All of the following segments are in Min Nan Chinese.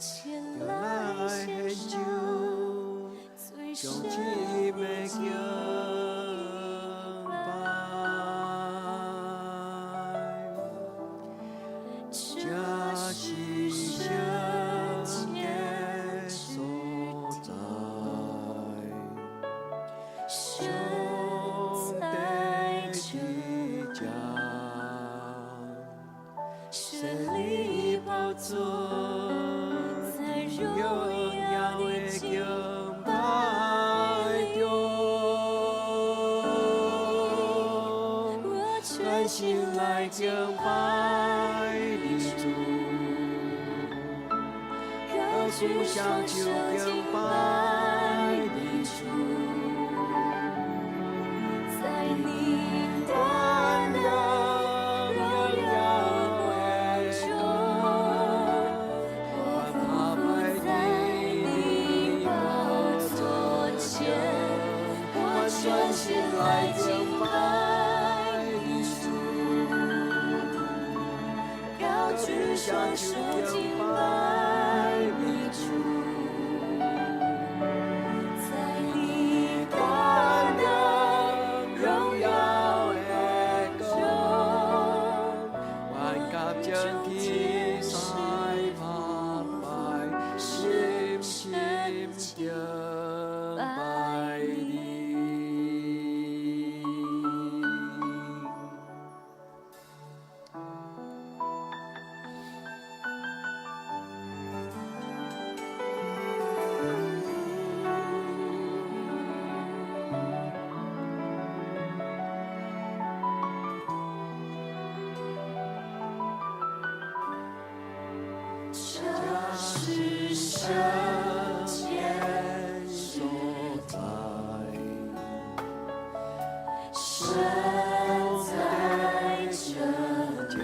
前来來獻獻上上最上深深的的敬敬拜。拜。這這是是聖聖潔潔之所地，在，神上在帝這的家，設設立立寶寶座座，在榮榮耀耀的的敬敬拜拜裡，中，我全全心心來來敬敬拜拜你你主，主，高高舉舉雙雙手手敬敬拜拜你你主，主，在你大大能能榮榮耀耀的中，光，我我俯伏伏在在你你寶寶座座前，前，我我全全心心來來敬敬拜拜你你主，主，高高舉舉雙雙手手敬敬拜拜你你主，主，在你大大能能榮榮耀耀的中，光，我萬與甲眾將天天使使匍匐匐，深深深深敬敬拜拜你。你。這這是是聖聖潔潔之所地，在，神上在帝這的裡，家，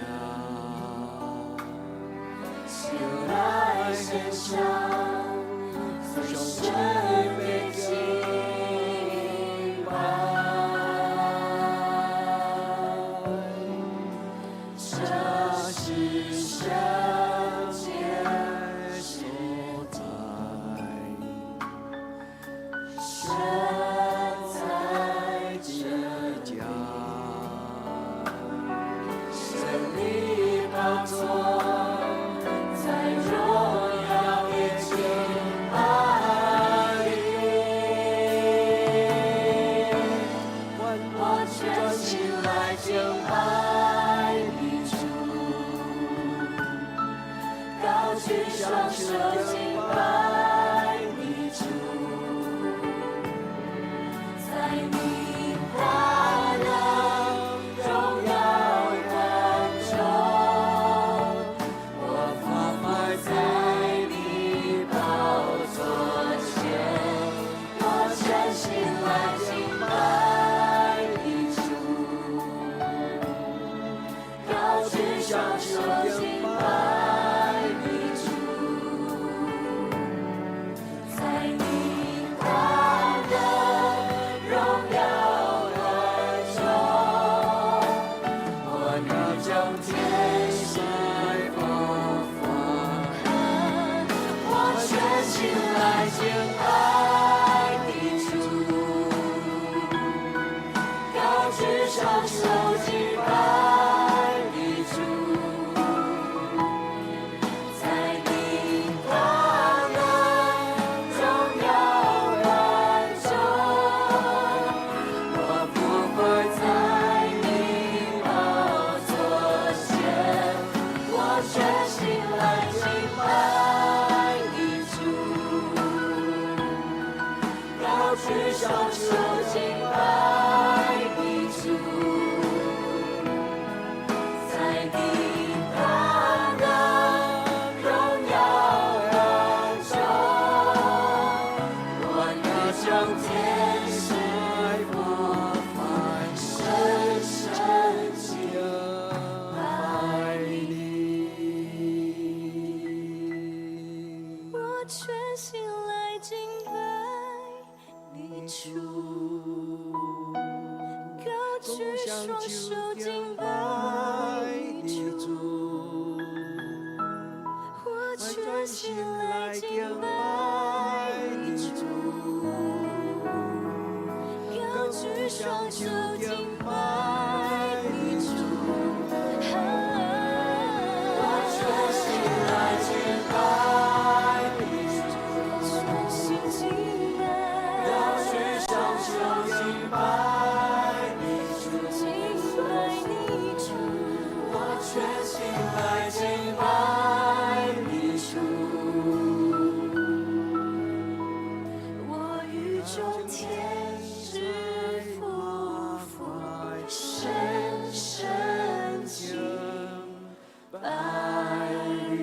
前前來來獻獻上上最上深深的的敬敬拜。拜。這這是是聖聖潔潔之所地，在，神神在在這的裡，家，設設立立寶寶座座，在榮榮耀耀的的敬敬拜拜里，裡，我我全全心心來來敬敬拜拜你你主，主，高举舉双雙手手敬敬拜拜你你主，主，在你大大能能榮榮耀耀的中，光，我我俯伏伏在在你你寶寶座座前，前，我我全全心心來來敬敬拜拜你你主，主，高高舉舉雙雙手手敬敬拜拜你你主，主，在你大大能能榮榮耀耀中，我我与與眾眾天天使使匍匐，匐，我我全全心心來來敬敬拜拜你你主，主，高高舉舉雙雙手手敬敬拜拜你你主，主，在你大大能能榮榮耀耀中，中，我我伏俯伏伏在在你你寶寶座座前，前，我我全全心心來來敬敬拜拜你你主，主，高高舉舉雙雙手手敬敬拜拜你你主，主，在你大大能能榮榮耀耀中，中，我我与与众众天天使使匍匍匐，深深深敬敬拜拜你。你。我全心來敬拜你主，主，高高舉举雙雙手手敬敬拜拜你你主，主，我我全全心來敬拜你主，高舉雙手敬拜你主。我全心來敬拜你主，全心敬拜，高舉雙手敬拜你主，敬拜你主，我全心來敬拜你主。我與眾天使匍匐，深深敬拜你。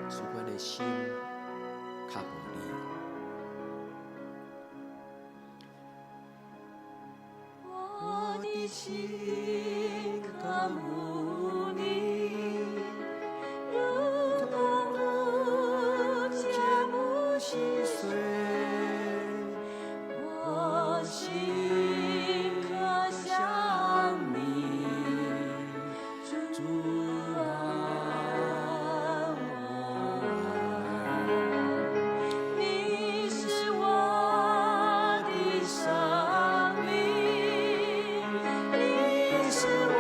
主，阮的心渴慕你。我的心渴慕你，如同切慕溪水。我心渴想你，主啊，我愛你是我的生命，你是我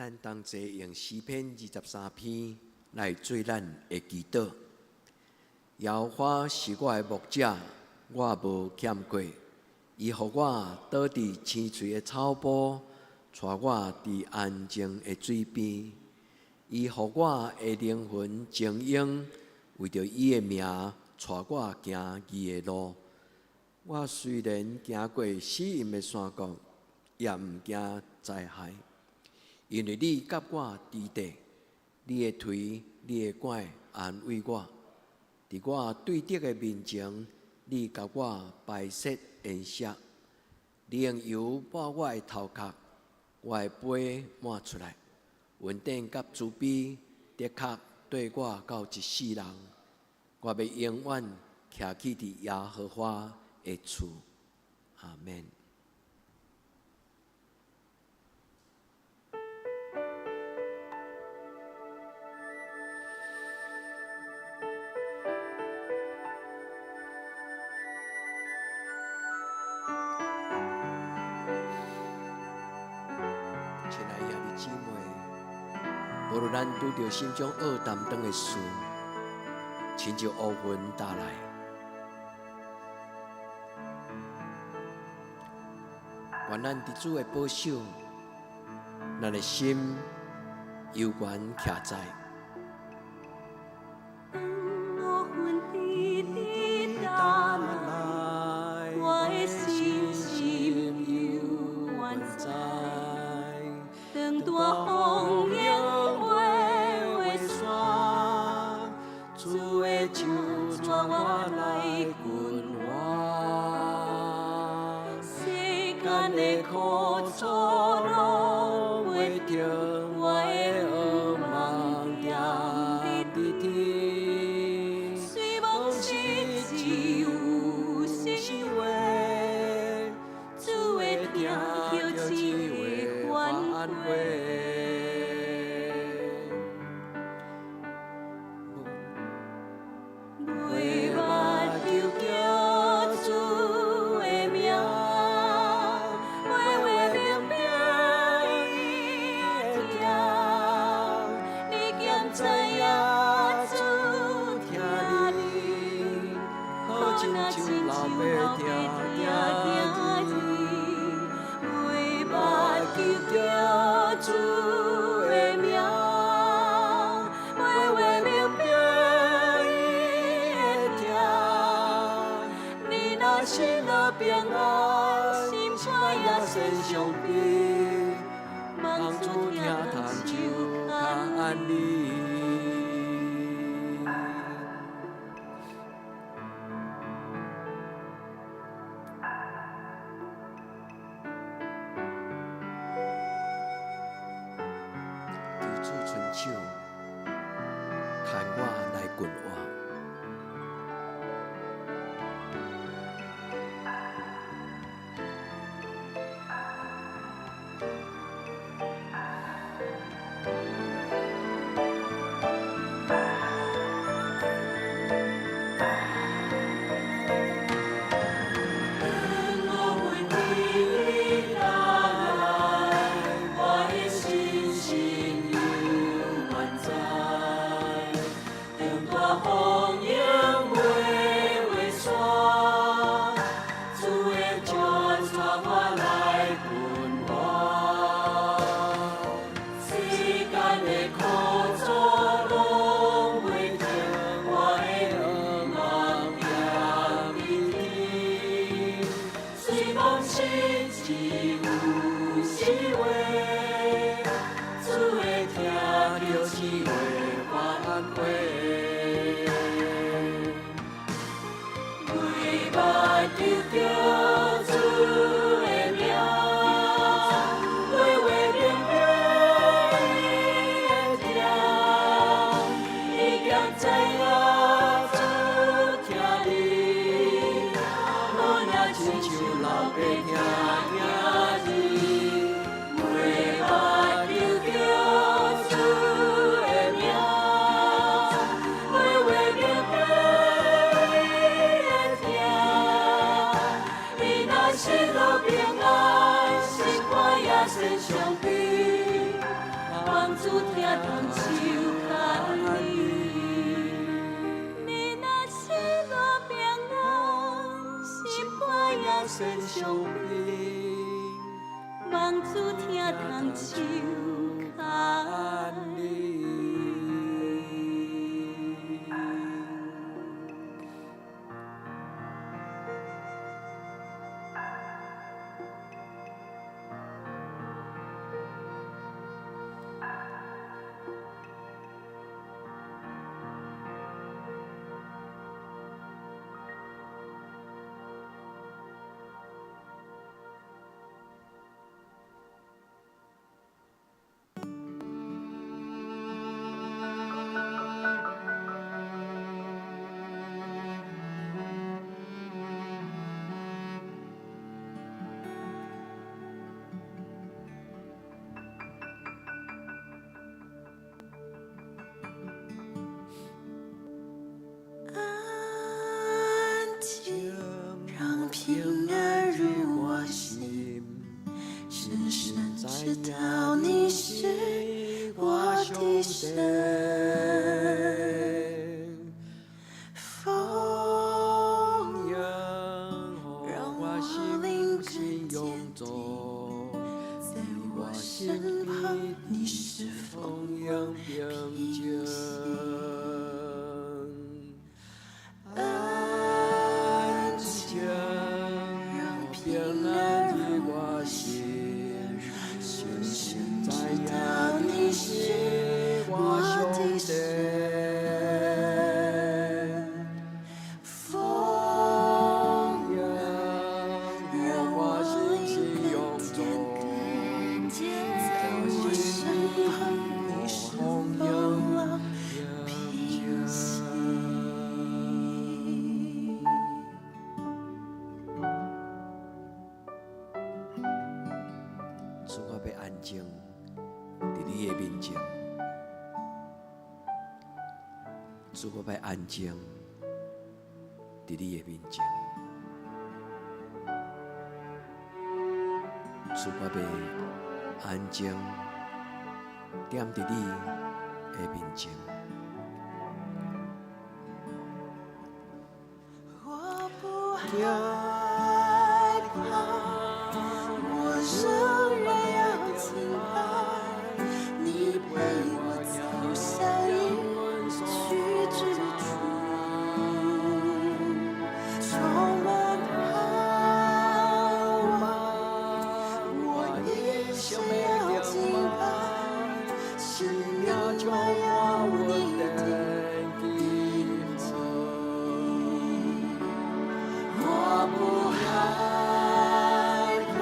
咱同齊用詩篇23篇來做咱的祈禱。耶和華是我的牧者，我無欠缺。伊予我倒佇青翠的草埔，帶我佇安靜的水邊。伊予我的靈魂充盈，為著伊的名，帶我行義的路。我雖然行過死蔭的山谷，也毋驚災害，因為你佮我佇咧，你的槌、你的拐安慰我。佇我對敵的面前，你共我擺設筵席，你用油抹我的頭殼，我的杯滿出來。恩典佮慈悲，的確綴我到一世人。我欲永遠徛起佇耶和華的厝。阿們。親愛的兄弟姊妹，無論咱拄著心中惡擔當的事，親像烏雲罩來，願咱佇主的保守，咱的心猶原徛在。當烏雲直直罩來，我的心心猶原在。當大風湧袂會散，主的手帶我來近活。世間的苦楚攏袂停，我的願望踮佇天。雖罔是只有生話，主的疼卻只會反悔。袂目睭叫主的名，話話明明伊的疼，你敢知影主疼你，好親像老爸疼囝兒。袂目睭叫主的名，話話明明伊的疼。你若失落平安，心肝也先傷悲，望主疼痛手牽你。求主伸手，牽我來近活。當烏雲直直罩來，我的心心猶原在。當大風湧袂會散，主的手帶我來近活。世間的苦楚攏袂停，我的願望踮佇天。雖罔是只有死話，主的疼就是會反悔。袂目睭叫主的名，話話明明伊的疼。你敢知影主疼你，好若親像老爸疼囝兒。袂目睭叫主的名，話話明明伊的疼。你若失落平安，心肝也先傷悲，望通手牽你。你若失落平安，心肝也先傷悲，望主疼通手牽你。安靜，讓平安入我心，深深知道你是我的神。風讓我靈更堅定，在我身旁，你是豐盈平息。安靜，讓平安入我心，深深知道你是我的神。風讓我靈更堅定，在我身旁，你是風浪平息。主，我欲安靜佇你的面前。主，我欲安靜佇你的面前。主，我欲安靜踮佇你的面前。我不害怕，我仍然要敬拜。你陪我走向應許之處，充滿盼望。我一生要敬拜，生命滿有你的印記。我不害怕，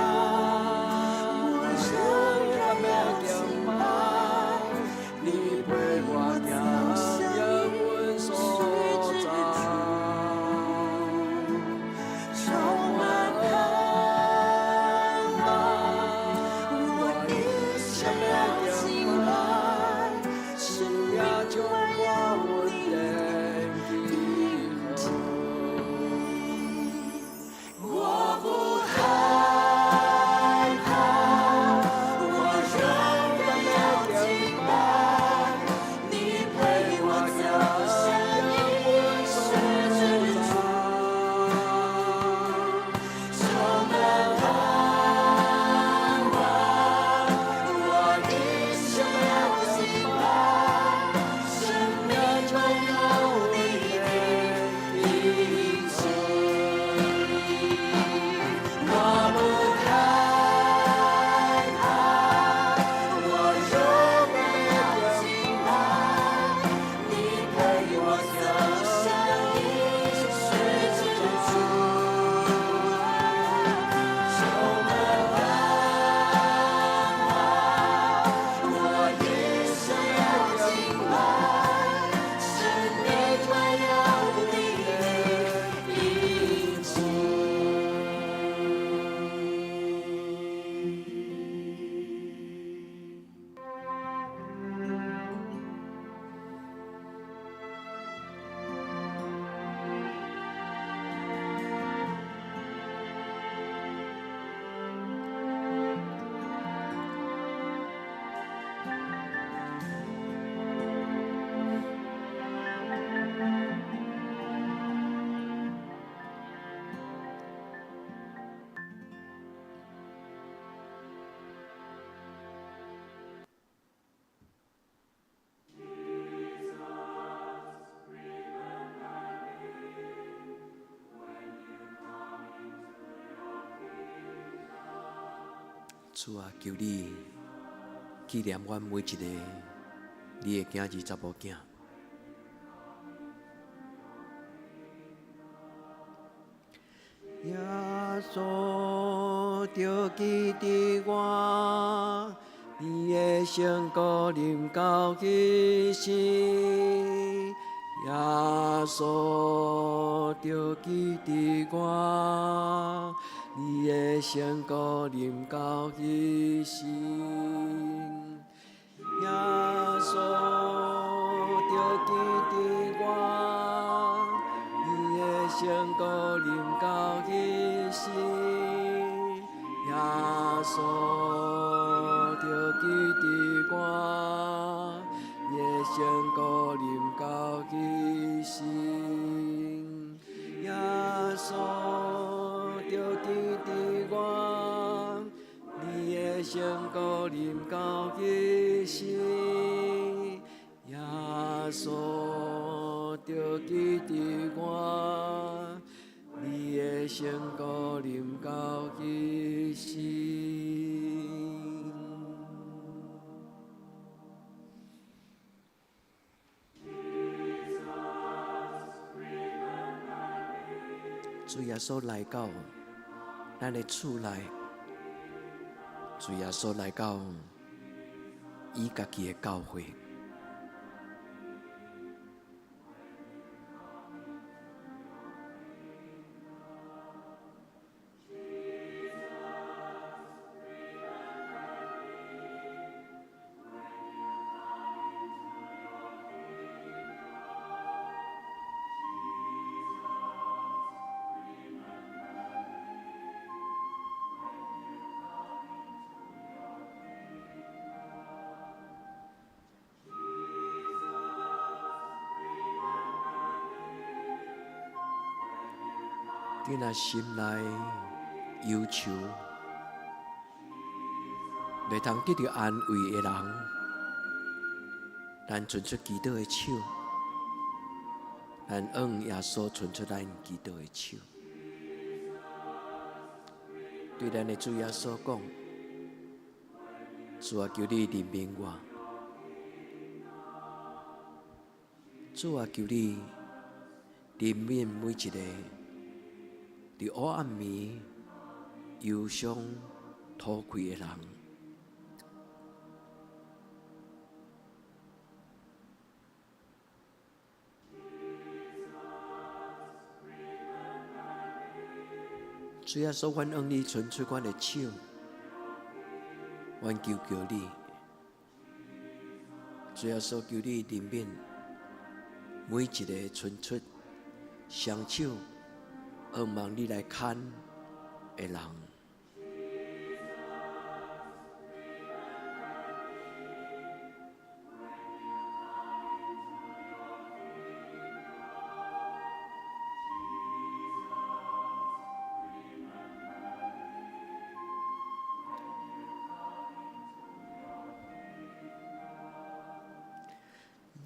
主啊，求你紀念阮每一个你的囝兒查某囝。耶穌著記得我，你的聖膏臨到彼時。耶穌著記得我，你的聖膏臨到彼時。耶穌著記得我，你的聖膏臨到彼時。耶穌著記得我，你的聖膏臨到彼時。耶穌著記得我，你的聖膏臨到彼時。耶穌著記得我，你的聖膏臨到彼時。主耶穌來到咱的厝內，主耶穌來到伊家己的教會。你若心內憂愁，袂通得著安慰的人，咱伸出祈禱的手，咱向耶穌伸出咱祈禱的手，對咱的主耶穌講：主啊，求你憐憫我；主啊，求你憐憫每一個佇黑暗暝憂傷塗氣的人。主耶穌，阮向你伸出阮的手，阮求求你。主耶穌，求你憐憫每一个伸出雙手，向望你來牽的人。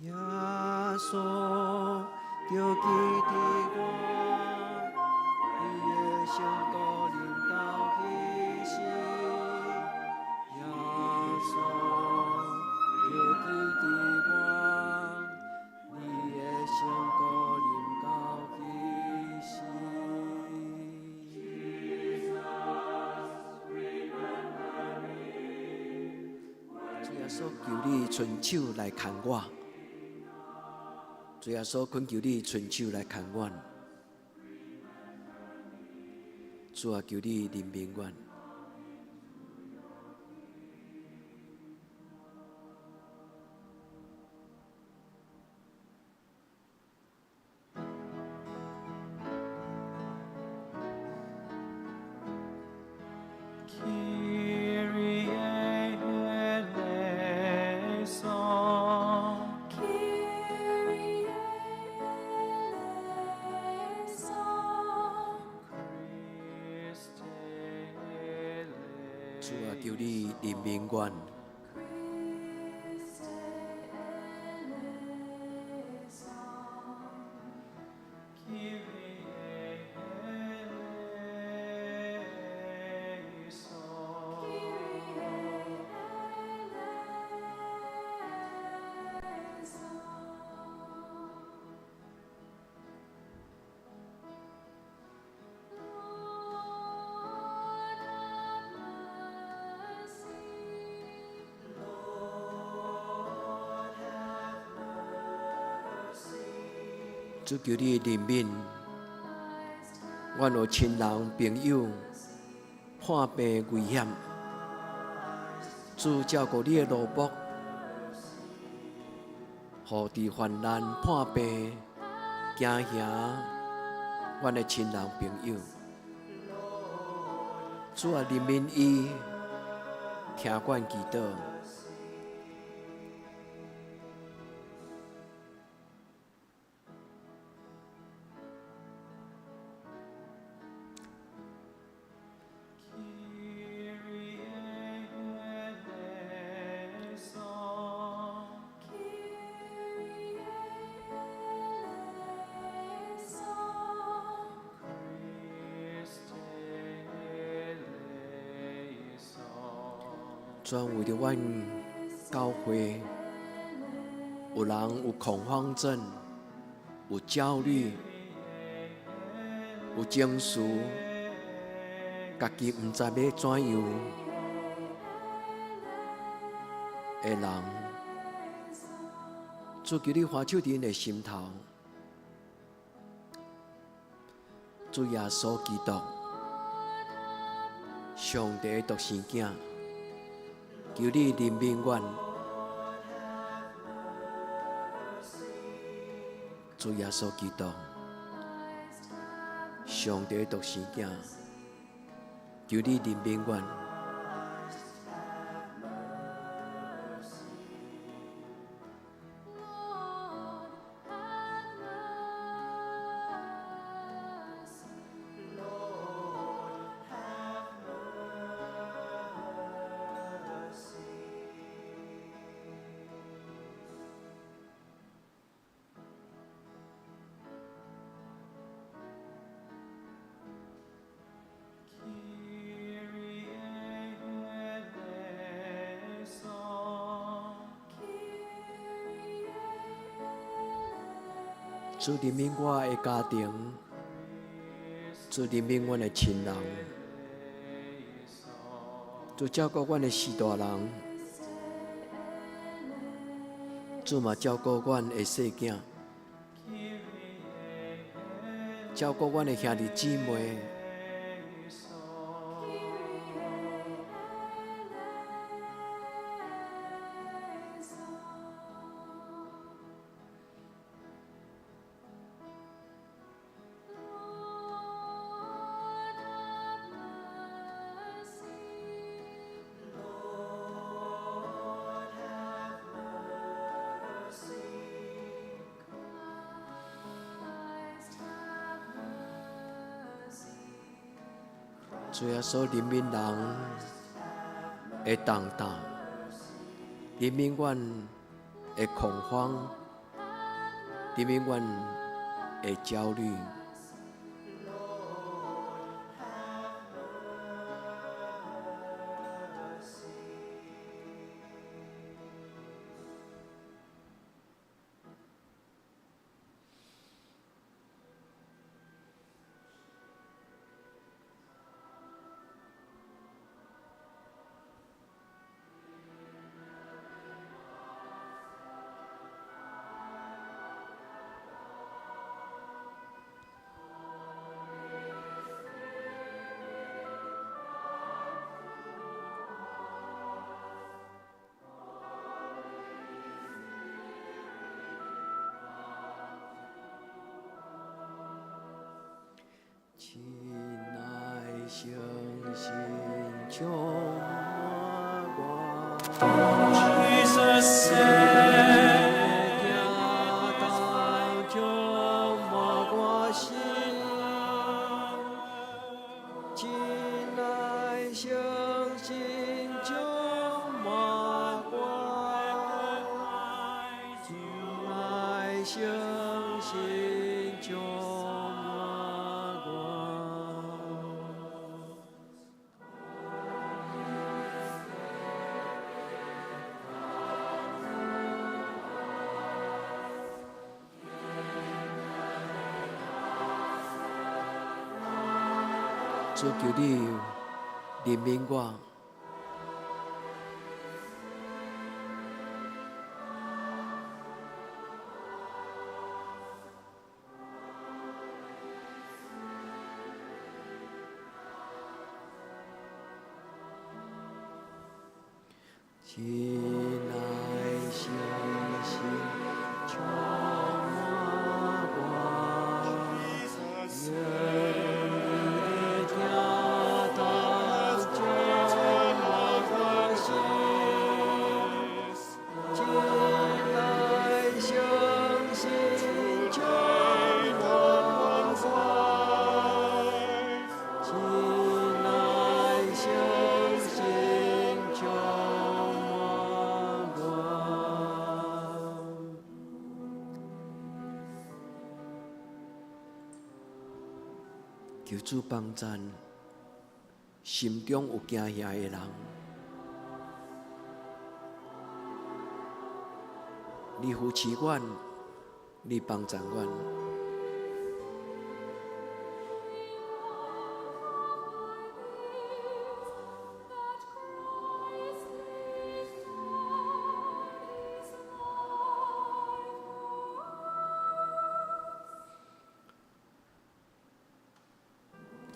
耶穌著記得我，你的聖膏臨到彼時。耶穌著記得我，你的聖膏臨到彼時。主耶穌，求你伸手來牽我。主耶穌，懇求你伸手來牽阮。主啊，求你憐憫阮。 Kyrie eleison. Kyrie eleison. Christe 主啊，求你憐憫阮。 Christe eleison. Kyrie eleison. Kyrie 主，求你憐憫，阮有親人朋友破病危險，主照顧你的奴僕，予佇患難破病驚嚇阮的親人朋友，主啊，憐憫伊，聽阮祈禱。主為著阮教會，有人有恐慌症，有焦慮，有情緒，家己毋知欲怎樣的人，主求你花手佇𪜶的心頭，主耶穌基督，上帝的獨生囝。求你憐憫阮，主耶穌基督，上帝的獨生囝，求你憐憫阮。主憐憫我的家庭，主憐憫阮的親人，主照顧阮的序大人，主嘛照顧阮的細囝，照顧阮的兄弟姊妹。主耶穌憐憫人的重擔，憐憫阮的恐慌，憐憫阮的焦慮。親愛聖神充滿我。 Jesus said, 行動充滿我心，親愛聖神充滿我，親愛聖神充滿我。主求你憐憫我。親愛聖神充滿我，願你的疼痛充滿我心。親愛聖神充滿我，親愛聖神充滿我。求主幫贊心中有驚嚇的人，你扶持阮，你幫贊阮。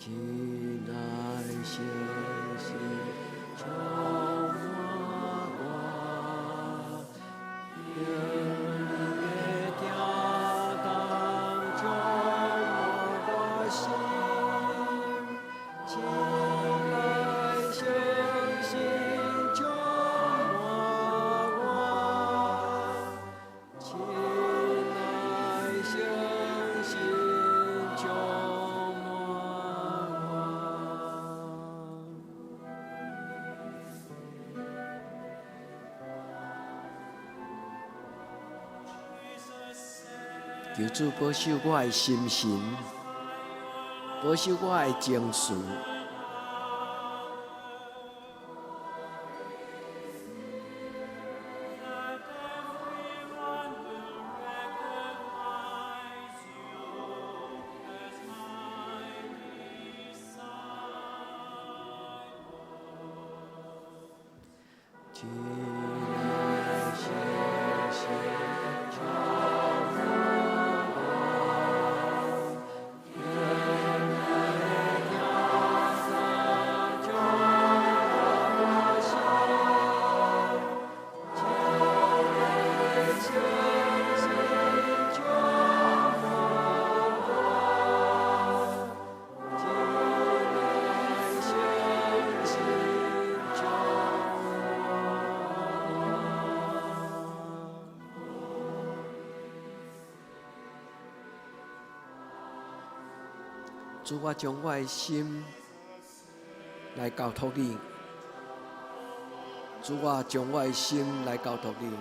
親愛聖神充滿我，願你的疼痛充滿我心。親愛聖神充滿我，親愛聖神充滿我。求主保守我的心神，保守我的情緒。親愛聖神充滿我，願你的疼痛充滿我心。親愛聖神充滿我，親愛聖神充滿我。主，我將我的心來交託你。主，我將我的心來交託你。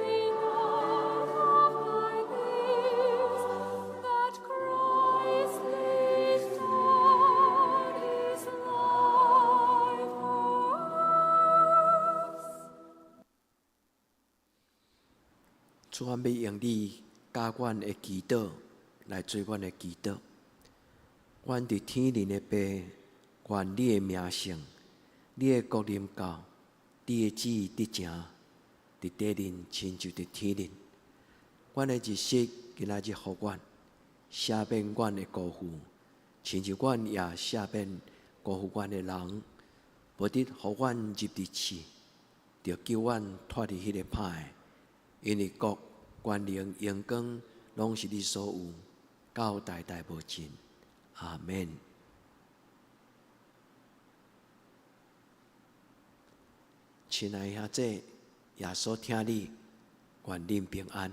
We know of thy gifts, that Christ laid down his life for us. 主，阮欲用你教阮的祈禱來做阮的祈禱。阮佇天靈的父，願你的名聖，你的國臨到，你的旨意得成，佇地面親像佇天靈。阮的日食今仔日予阮，赦免阮的辜負，親像阮也赦免辜負阮的人，無得予阮入佇試，著救阮脫離彼个歹的。因為國、權能、榮光，攏是你所有，到代代無盡。阿門。親愛兄姊，耶穌疼你，願恁平安。